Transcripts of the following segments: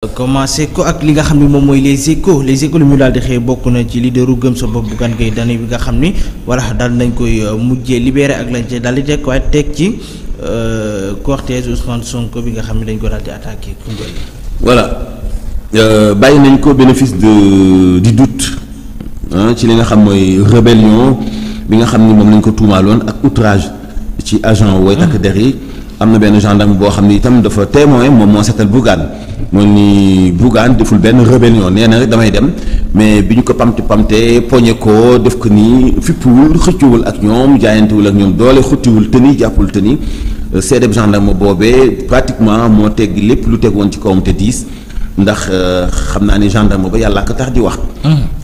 commencé ko ak li nga xam ne moom mooy les échos lu ñu daal di xëy bokk na ci leaderu gëm sa bopp Bougane Gueye Dany bi nga xam ni wala daal nañ koy mujjee libéré ak lañ ci daal di teg waaye teg ci cortège Ousmane Sonko bi nga xam ne dañ ko daal di attaqué Koungheul. voilà bàyyi nañ ko bénéfice du doute ci li nga xam mooy rébellion bi nga xam ni moom lañ ko tuumaaloon ak outrage ci agent way takk der yi am na benn gendarme boo xam ni itam dafa témoin moom moo seetal Bougane mooy ni Bougane deful benn rébellion nee na rek damay dem mais bi ñu ko pamte poñe ko def ko nii fippuwul xëccuwul ak ñoom jaayantewul ak ñoom doole xuttiwul tëni jàppul tëni seedeb gendarme boobee pratiquement moo teggi lépp lu teg woon ci kawam te diis ndax xam naa ni gendarme ba yàlla ko tax di wax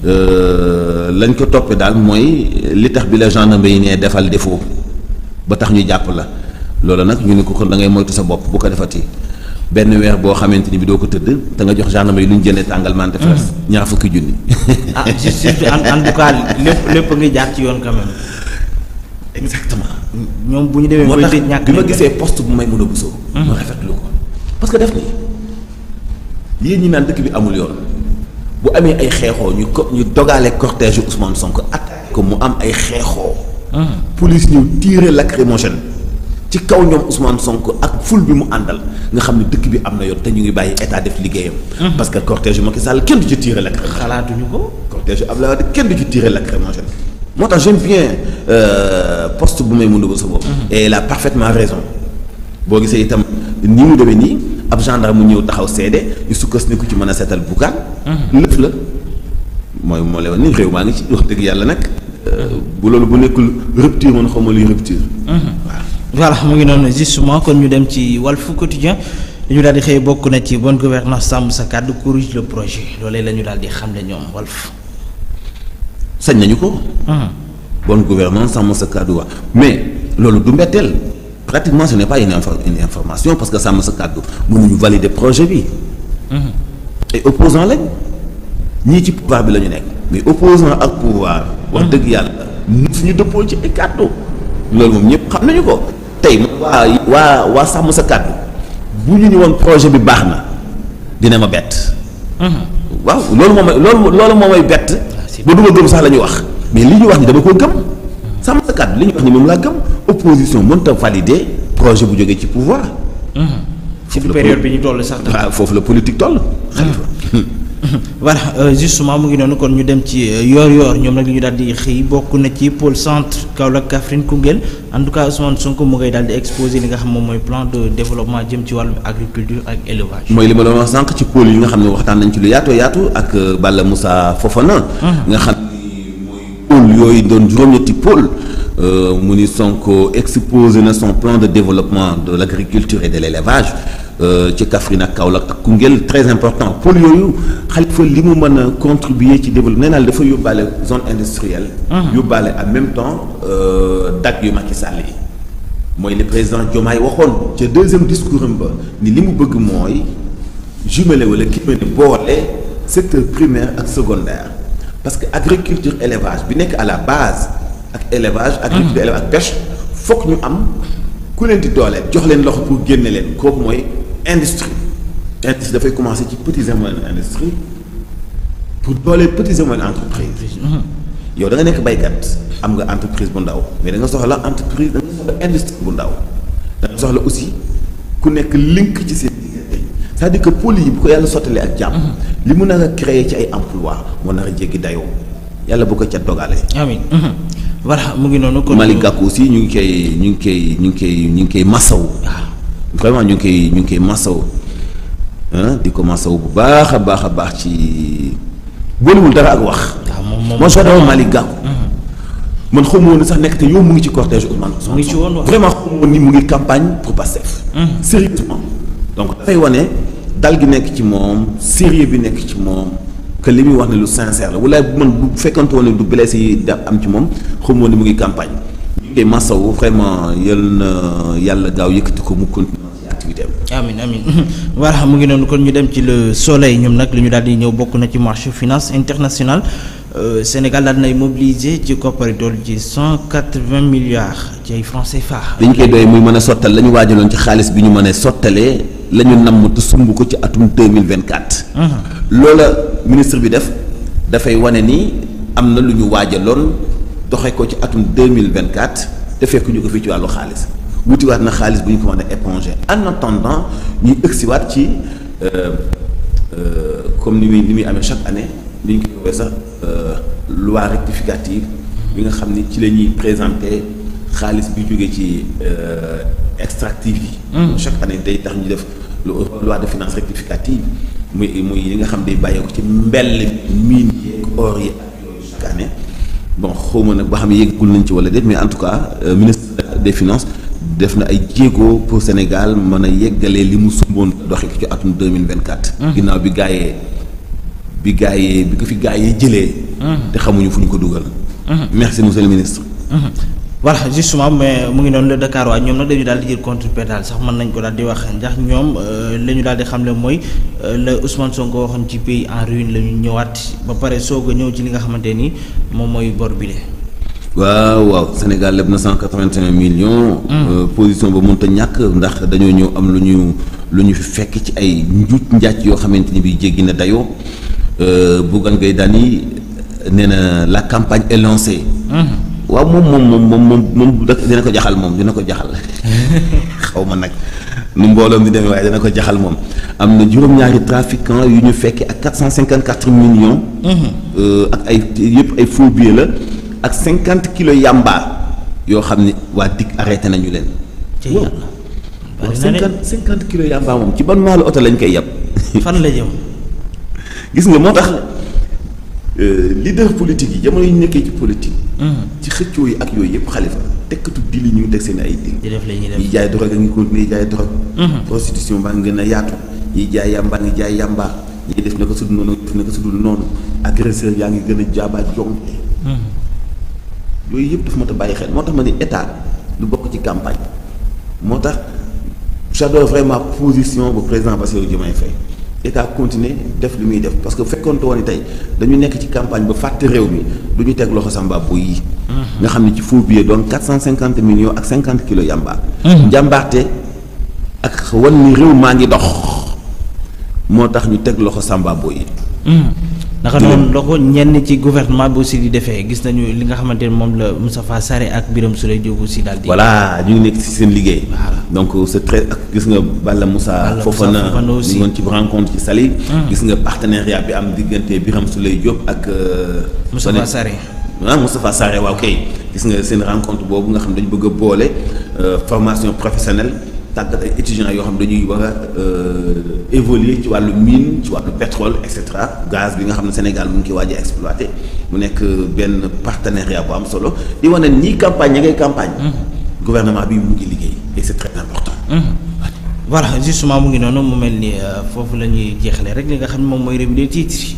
lañ ko toppee daal mooy li tax bi la gendarme yi nee defal defoo ba tax ñu jàpp la loolu nag ñu ne ko kon da ngay moytu sa bopp bu ko defati benn weer boo xamante ni bi doo ko tëdd te nga jox gendarme yi lu ñu jëndee tàngal mante fres ñaar fukki junni. ah justice bi en tout cas lépp ngi jaar ci yoon quand même. exactement. ñoom bu ñu demee. moo tax bi ma gisee poste bu may mën a busoo. ma rafetlu ko parce que def ni yéen ñi naan dëkk bi amul yoon bu amee ay xeexoo ñu dogaale cortège Ousmane Sonko attaqué ko mu am ay xeexoo. police ñëw tiré lacrymogène ci kaw ñoom Ousmane Sonko ak ful bi mu àndal nga xam ne dëkk bi am na yoon te ñu ngi bàyyi état def liggéeyam. parce que cortège Macky Sall kenn du ci tiré lacrymogène. xalaatuñu ko. cortège Abdoulaye Wade kenn du ci tiré lacrymogène. moo tax j'aime bien poste bu may mën a sa bopp. et il a parfaitement raison boo gisee itam ni mu demee nii ab gendarme mu ñëw taxaw seede ñu sukkandiku ci mën a seetal Bougane. lépp la moo lay wax ni réew maa ngi ci wax dëgg yàlla nag. bu loolu bu nekkul rupture man xaw ma luy rupture. waaw. voilà mu ngi noonu justement kon ñu dem ci Walf Quotidien li ñu daal di xëy bokk na ci bonne gouvernance sàmm sa kàddu corrige le projet loolee la ñu daal di xamle ñoom Walf. sañ nañu ko. bonne gouvernance sàmm sa kàddu wa mais loolu du mbetteel pratiquement ce n'est pas une information parce que sàmm sa kàddu mënuñu valider projet bi. ay opposant lañ ñii ci pouvoir bi la ñu nekk mais opposant ak pouvoir. wax dëgg yàlla suñu dëppoo ci ay kàddu loolu moom ñëpp xam nañu ko tey waa sàmm sa kàddu bu ñu woon projet bi baax na dina ma bett. waaw loolu moom may bett. ba du ma gëm sax la ñu wax mais li ñu wax ni dama ko gëm. sàmm sa kàddu li ñu wax ni moom laa gëm opposition mënut a valider projet bu jógee ci pouvoir. ci période bi ñu toll sax. waaw foofu la politique toll. voilà justement mu ngi noonu kon ñu dem ci yoor ñoom nag li ñu daal di xëy bokk na ci pôle centre Kaolack Kaffrine Koungheul en tout cas Ousmane Sonko mu ngay daal di exposé li nga xam moom mooy plan de développement jëm ci wàllum agriculture ak élevage. mooy li ma doon wax sànq ci pôle yi nga xam ne waxtaan nañ ci lu yaatu ak Balla Moussa Fofana. nga xam ni mooy pôle yooyu doon juróom-ñetti pôle mu ni Sonko exposé na son plan de développement de l' agriculture et de l' élevage. ci Kaffrine ak Kaolack ak Koungheul très important pôle yooyu Khalifa li mu mën a contribuer ci développement nee naa dafa yóbbaale zone industrielle. yóbbaale en même temps dag yu Macky Sall yi mooy le président Diomaye waxoon ca deuxième discours am ba ni li mu bëgg mooy jumelé wala kii mel ni boole secteur primaire ak secondaire parce que agriculture élevage bi nekk à la base ak élevage. agriculture élevage ak pêche fokk ñu am ku leen di dooleel jox leen loxo pour génne leen kooku mooy. industrie dafay commencer ci petites et moyennes industries pour dooleel petites et moyennes entreprises. yow da nga nekk baykat am nga entreprise bu ndaw mais da nga soxla entreprise da nga soxla industrie bu ndaw da nga soxla aussi ku nekk link ci seen diggante c'est-à-dire que pôle yi bu ko yàlla sottalee ak jàmm. li mu nar a créer ci ay emploi moo nar a jéggi dayoo yàlla bu ko ca dogale. amiin voilà mu ngi noonu. kon Malick Gakou aussi ñu ngi koy masawu. vraiment ñu ngi koy masaw di ko masaw bu baax a baax ci boolewul dara ak wax. waaw soo demee Malick Gakou. man xamu woon sax nekk te yow mu ngi ci cortège Ousmane. mu ngi ci woon vraiment xamu woon ni mu ngi campagne pour Pastef. sérieusement donc dafay wane dal gi nekk ci moom sérieux bi nekk ci moom que li muy wax ne lu sincère la wala man bu fekkante woon ne du blessé yi da am ci moom xamu woon ni mu ngi campagne. ñu ngi koy masaw vraiment yàlla gaaw yëkkati ko mu continuer. amin voilà mu ngi noonu kon ñu dem ci le soleil ñoom nag li ñu daal di ñëw bokk na ci marché finance internationale Sénégal daal nay mobiliser ci koppari toll ci 180 milliards ci ay francs CFA. dañ koy doy muy mën a sottal la ñu waajaloon ci xaalis bi ñu mën a sottalee la ñu namm te sumb ko ci atum 2024. loola ministre bi dafay wane ni am na lu ñu waajaloon doxe ko ci atum 2024 te fekk ñu ko fii ci wàllu xaalis wutiwaat na xaalis bu ñu ko mën a éponger en attendant ñuy ëgsiwaat ci comme ni muy amee chaque année li ñu koy woowee sax loi rectificative bi nga xam ni ci la ñuy présenter xaalis bi jógee ci extractif yi. chaque année day tax ñu def loi de finances rectificative muy li nga xam day bàyyeeko ci mbell mine yeeg or yi ak yooyu chaque année bon xawma nag ba xam yeggul nañ ci wala déet mais en tout cas ministre des finances def na ay jéego pour Sénégal mën a yeggalee li mu sumboon doxi ci atum 2024. ginnaaw bi ko fi gaa yi jëlee. te xamuñu fu ñu ko dugal. merci monsieur le ministre. voilà justement mais mu ngi noonu le Dakar waa ñoom nag dañu daal di jël contre-pédale sax mën nañ ko daal di wax ndax ñoom la ñu daal di xamle mooy la Ousmane Sonko waxoon ci pays en ruine la ñu ñëwaat ba pare soog a ñëw ci li nga xamante ni moom mooy bor bile. waaw Sénégal leb na 181 millions. position ba mënut a ñàkk ndax dañoo ñëw am lu ñu fi fekk ci ay njuuj njaaj yoo xamante ni bii jéggi na dayoo Bougane Gueye Dany nee na la campagne est lancée. waaw moom dina ko jaxal xaw ma nag nu mbooloom di demee waaye dina ko jaxal moom am na juróom-ñaari trafiquants yu ñu fekkee ak 454 millions. ak ay yëpp ay faux billets la. ak 50 kilos yamba yoo xam ne waa DIC arrêté nañu leen. ci yàlla waaw 50 kilos yamba moom ci ban maalu oto lañ koy yab. fan la jëm. gis nga moo tax leader politique yi jamono yi ñu nekkee ci politique. ci xëccoo yi ak yooyu yëpp Xalifa tekkatu dili ñu ngi teg seen ay dil. di def la ñuy def ñiy jaay drogue a ngi continuer ñiy jaay drogue. prostitution baa ngi gën a yaatu. ñiy jaay yamba ngi jaay yamba ñiy def na ko sudul noonu def na ko sudul noonu agresseur yaa ngi gën a jaabaat jom. yooyu yëpp dafa mat a bàyyi xel moo tax ma ni état lu bokk ci campagne moo tax j'adore vraiment position bu président Bassirou Diomaye Faye état continuer def li muy def parce que fekkoonte woon ni tey dañu nekk ci campagne ba fàtte réew mi du ñu teg loxo samba bu yi nga xam ne ci faux billet doon 450 millions ak 50 kilos yamba. njàmbaarte ak wan ni réew maa ngi dox moo tax ñu teg loxo samba bu yi. naka noonu la ko ñenn ci gouvernement bi aussi di defee gis nañu li nga xamante ne moom la Moustapha Sarré ak Birame Souleye Diop aussi daal di. voilà ñu ngi nekk ci seen liggéey. donc c'est très ak gis nga Balla Moussa Fofana aussi ñu ngoon ci rencontre ci Saly. gis nga partenariat bi am diggante Birame Souleye Diop ak. Moustapha Sarré. Moustapha Sarré waaw kay gis nga seen rencontre boobu nga xam dañu bëgg a boole formation professionnelle. tàggat ay étudiants yoo xam dañuy war a évoluer ci wàllu mine ci wàllu pétrole et cetera gaz bi nga xam ne Sénégal mu ngi koy waaj a exploité mu nekk benn partenariat bu am solo di wane ñii campagne ña ngay campagne. gouvernement bi mu ngi liggéey et c'est très important. voilà justement mu ngi noonu mu mel ni foofu la ñuy jeexalee rek li nga xam ne moom mooy revue des titres.